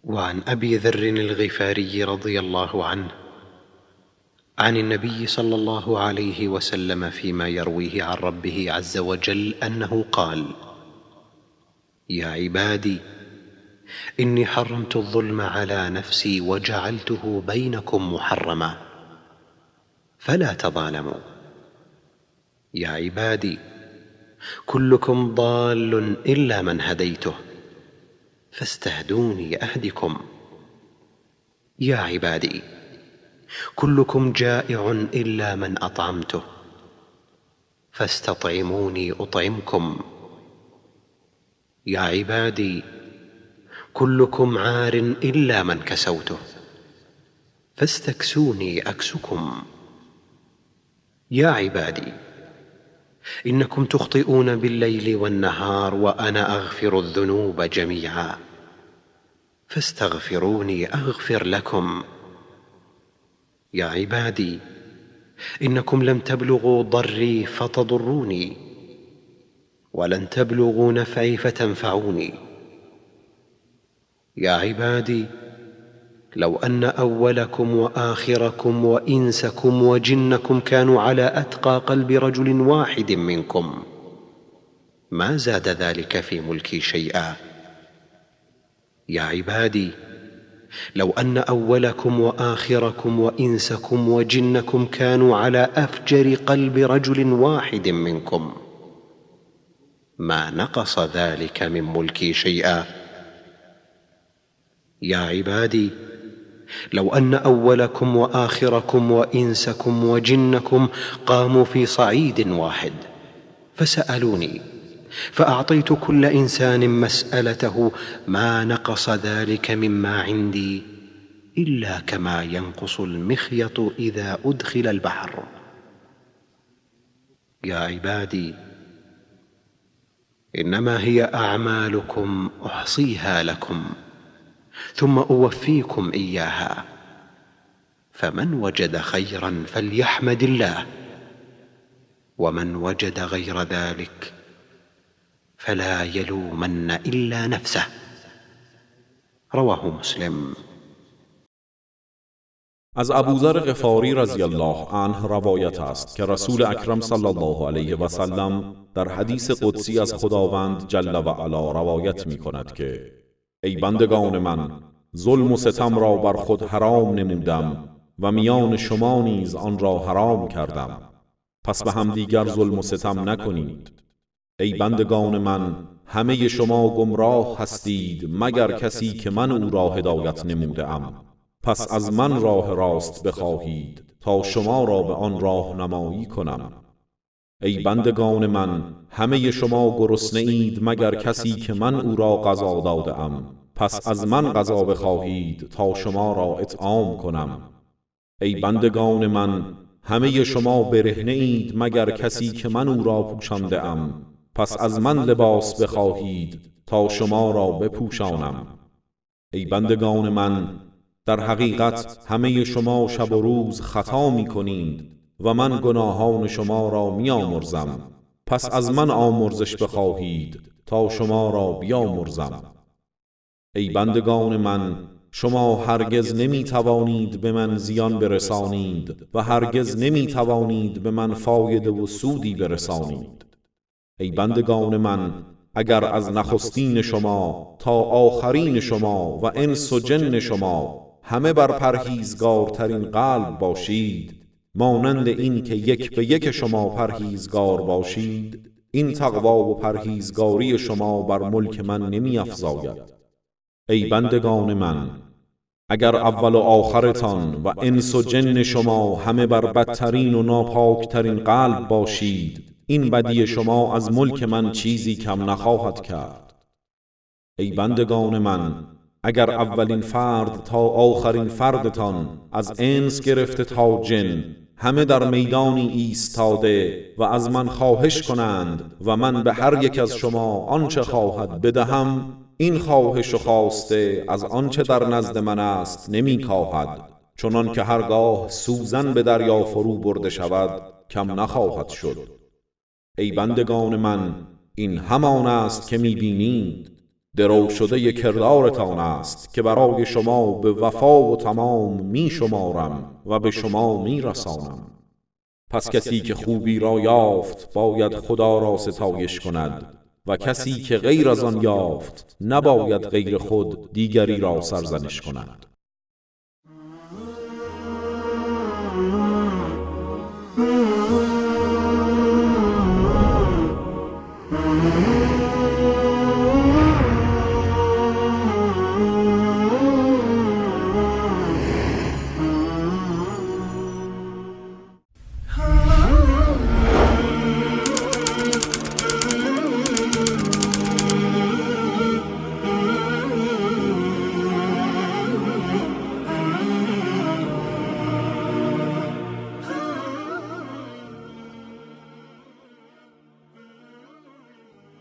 وعن أبي ذر الغفاري رضي الله عنه عن النبي صلى الله عليه وسلم فيما يرويه عن ربه عز وجل أنه قال: يا عبادي، إني حرمت الظلم على نفسي وجعلته بينكم محرما فلا تظالموا. يا عبادي، كلكم ضال إلا من هديته فاستهدوني أهدكم. يا عبادي، كلكم جائع إلا من أطعمته فاستطعموني أطعمكم. يا عبادي، كلكم عار إلا من كسوته فاستكسوني أكسكم. يا عبادي، إنكم تخطئون بالليل والنهار وأنا أغفر الذنوب جميعا فاستغفروني أغفر لكم. يا عبادي، إنكم لم تبلغوا ضري فتضروني، ولن تبلغوا نفعي فتنفعوني. يا عبادي، لو أن أولكم وآخركم وإنسكم وجنكم كانوا على أتقى قلب رجل واحد منكم ما زاد ذلك في ملكي شيئا. يا عبادي، لو أن أولكم وآخركم وإنسكم وجنكم كانوا على أفجر قلب رجل واحد منكم ما نقص ذلك من ملكي شيئا. يا عبادي، لو أن أولكم وآخركم وإنسكم وجنكم قاموا في صعيد واحد فسألوني فأعطيت كل إنسان مسألته ما نقص ذلك مما عندي إلا كما ينقص المخيط إذا أدخل البحر. يا عبادي، إنما هي أعمالكم أحصيها لكم ثم أوفيكم إياها، فمن وجد خيرا فليحمد الله، ومن وجد غير ذلك فلا يلومن إلا نفسه. رواه مسلم. از ابوذر غفاری رضی الله عنه روایت است که رسول اکرم صلی الله علیه و سلم در حدیث قدسی از خداوند جل و علا روایت می کند که ای بندگان من، ظلم و ستم را بر خود حرام نمودم و میان شما نیز آن را حرام کردم، پس به همدیگر ظلم و ستم نکنید. ای بندگان من، همه شما گمراه هستید مگر کسی که من او را هدایت نموده ام، پس از من راه راست بخواهید تا شما را به آن راه نمایی کنم. ای بندگان من، همه شما گرسنه اید مگر کسی که من او را غذا داده ام، پس از من غذا بخواهید تا شما را اطعام کنم. ای بندگان من، همه شما برهنه اید مگر کسی که من او را پوشانده ام، پس از من لباس بخواهید تا شما را بپوشانم. ای بندگان من، در حقیقت همه شما شب و روز خطا می کنید و من گناهان شما را می آمرزم، پس از من آمرزش بخواهید تا شما را بیامرزم. ای بندگان من، شما هرگز نمی توانید به من زیان برسانید و هرگز نمی توانید به من فایده و سودی برسانید. ای بندگان من، اگر از نخستین شما تا آخرین شما و انس و جن شما همه بر پرهیزگارترین قلب باشید، مانند این که یک به یک شما پرهیزگار باشید، این تقوا و پرهیزگاری شما بر ملک من نمی افزاید. ای بندگان من، اگر اول و آخرتان و انس و جن شما همه بر بدترین و ناپاکترین قلب باشید، این بدی شما از ملک من چیزی کم نخواهد کرد. ای بندگان من، اگر اولین فرد تا آخرین فردتان از انس گرفته تا جن همه در میدانی ایستاده و از من خواهش کنند و من به هر یک از شما آنچه خواهد بدهم، این خواهش و خواسته از آنچه در نزد من است نمی کاهد، چنان که هرگاه سوزن به دریا فرو برده شود کم نخواهد شد. ای بندگان من، این همان است که می بینید. درو شده کردارتان است که برای شما به وفا و تمام می شمارم و به شما می رسانم. پس کسی که خوبی را یافت باید خدا را ستایش کند و کسی که غیر از آن یافت نباید غیر خود دیگری را سرزنش کند.